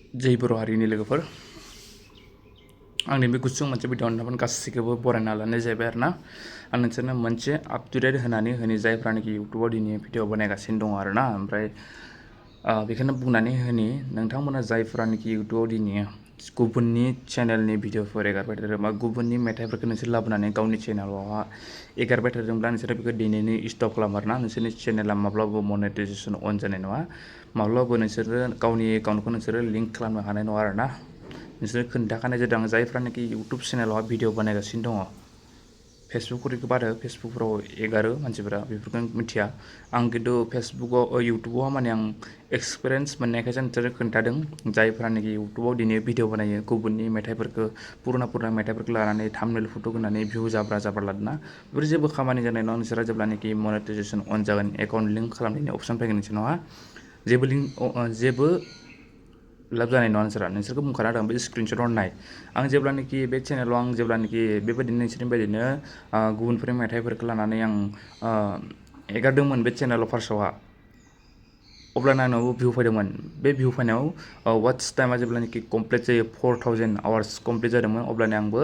जै बर' हारिनि लोगोफोर आंनि बे गुसुं मोनसे भिडिअ नोंथांमोन गासैखौबो बरायना लानाय जाहैबाय आरोना आं नोंसोरनो मोनसे आप टु डेट होनानै होनि जायफ्रानोखि इउटुबाव दिनै भिडिअ बानायगासिनो दङ आरोना ओमफ्राय बेखौनो बुंनानै होनि नोंथांमोना जायफ्रानोखि इउटुबाव दिनै गुबुननि चेनेलनि भिडिअफोर एगारबाय थादों बा गुबुननि मेथाइफोरखौ नोंसोर लाबोनानै गावनि चेनेलावहा एगारबाय थादोंब्ला नोंसोरो बेखौ दिनैनो स्टप खालाम आरोना नोंसोरनि चेनेला माब्लाबाबो मनेटाइजेसन अन जानाय नङा माब्लाबाबो नोंसोरो गावनि एकाउन्टखौ नोंसोरो लिंक खालामनो हानाय नङा आरोना नोंसोर खोन्थाखानाय जादों जायफ्रानोखि इउटुब चेनेलावहा भिडिअ बानायगासिनो दङ फेसबुकफोरखौ बादो फेसबुकफोराव एगारो मानसिफोरा बेफोरखौ मिथिया आं खिन्थु फेसबुकाव इउटुबाव माने आं एक्सपिरियेन्स मोननायखायसो नोंसोरो खोन्थादों जायफ्रानोखि इउटुबाव दिनै भिडिअ बानायो गुबुननि मेथाइफोरखौ पुराना मेथाइफोरखौ लानानै थाम्बनेल फट' होनानै भिउ जाब्रा लादोंना बेफोर जेबो खामानि जानाय नङा नोंसोरा जेब्लानोखि मनेटाइजेसन अन जागोन एकाउन्ट लिंक खालामनायनि अपसन फैगोन नोंसोरनावहा जेबो लाब जानाय नङा नोंसोरखौ बुंखाना होदों बे स्क्रिनशटआव नाय आं जेब्लानोखि बे चेनेलाव आं जेब्लानोखि बेबायदिनो नोंसोरनि बायदिनो गुबुनफोरनि मेथाइफोरखौ लानानै आं एगारदोंमोन बे चेनेलाव फार्स्टआवहा अब्लाना आंनावबो भिउ फैदोंमोन बे भिउ फैनायाव वाट्स टाइमा जेब्लानोखि कमप्लिट जायो 4000 आवार्स कमप्लिट जादोंमोन अब्लानो आंबो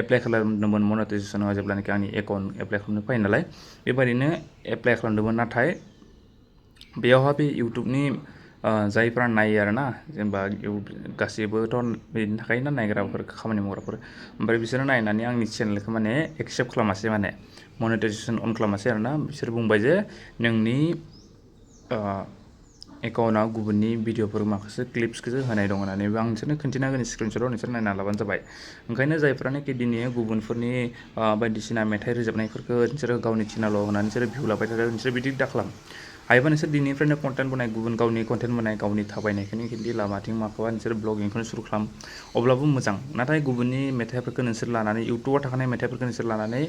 एप्लाइ खालामदोंमोन मनेटाइजेसनाव जेब्लानोखि आंनि एकाउन्ट एप्लाइ खालामनो फैयो नालाय बेबायदिनो एप्लाइ खालामदोंमोन नाथाय बेयावहा बे इउटुबनि जायफ्रा नायो आरोना जेनेबा गासैबोथ' बिदिनो थाखायोना नायग्राफोर खामानि मावग्राफोर ओमफ्राय बिसोरो नायनानै आंनि चेनेलखौ माने एक्सेप्ट खालामासै माने मनेटाइजेसन अन खालामासै आरोना बिसोर बुंबाय जे नोंनि एकाउन्टआव गुबुननि भिडिअफोर माखासे क्लिप्सखौसो होनाय दं होननानै आं नोंसोरनो खोन्थिना होगोन स्क्रिनशटआव नोंसोर नायना लाबानो जाबाय ओंखायनो जायफ्रानोखि दिनै गुबुनफोरनि बायदिसिना मेथाइ रोजाबनायफोरखौ नोंसोरो गावनि चेनेलाव होनानै नोंसोरो भिउ लाबाय थादों नोंसोर बिदि दाखालाम हायोबा नोंसोर दिनैनिफ्रायनो कन्टेन्ट बनाय गुबुन गावनि कन्टेन्ट बनाय गावनि थाबायनायखौनो खिन्थि लामाथिं माखौबा नोंसोर ब्लगिंखौनो सुरु खालाम अब्लाबो मोजां नाथाय गुबुननि मेथाइफोरखौ नोंसोर लानानै इउटुबाव थाखानाय मेथाइफोरखौ नोंसोर लानानै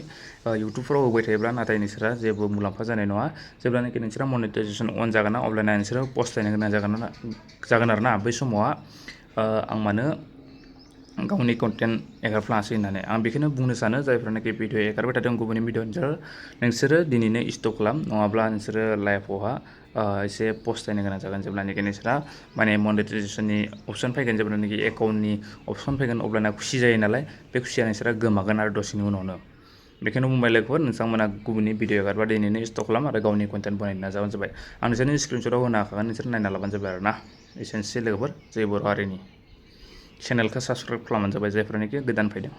इउटुबफोराव होबाय थायोब्ला नाथाय नोंसोरा जेबो मुलाम्फा जानाय नङा जेब्लानोखि नोंसोरा मनेटाइजेसन अन जागोन ना अब्लाना नोंसोरो पस्टायनो गोनां जागोन आरोना बै समावहा आं मानो गावनि कन्टेन्ट एगारफ्लाङासै होननानै आं बेखौनो बुंनो सानो जायफ्रानोखि भिडिअ एगारबाय थादों गुबुननि भिडिअ नोंसोरो दिनैनो स्टप खालाम नङाब्ला नोंसोरो लाइफआवहा एसे पस्टायनो गोनां जागोन जेब्लानोखि नोंसोरा माने मनेटाइजेसननि अपसन फैगोन जेब्लानोखि एकाउन्टनि अपसन फैगोन अब्लाना खुसि जायो नालाय बे खुसिया नोंसोरा गोमागोन आरो दसेनि उनावनो बेखौनो बुंबाय लोगोफोर नोंथांमोना गुबुननि भिडिअ एगारबा दिनैनो स्टप खालाम आरो गावनि कन्टेन्ट बनायनो नाजाबानो जाबाय आं नोंसोरनि स्क्रिनशटआव होनो हाखागोन नोंसोर नायना लाबानो जाबाय आरोना एसेनोसै लोगोफोर जै बर' हारिनि चेनेलखौ साबस्क्राइब खालामबानो जाबाय जायफ्रानोखि गोदान फैदों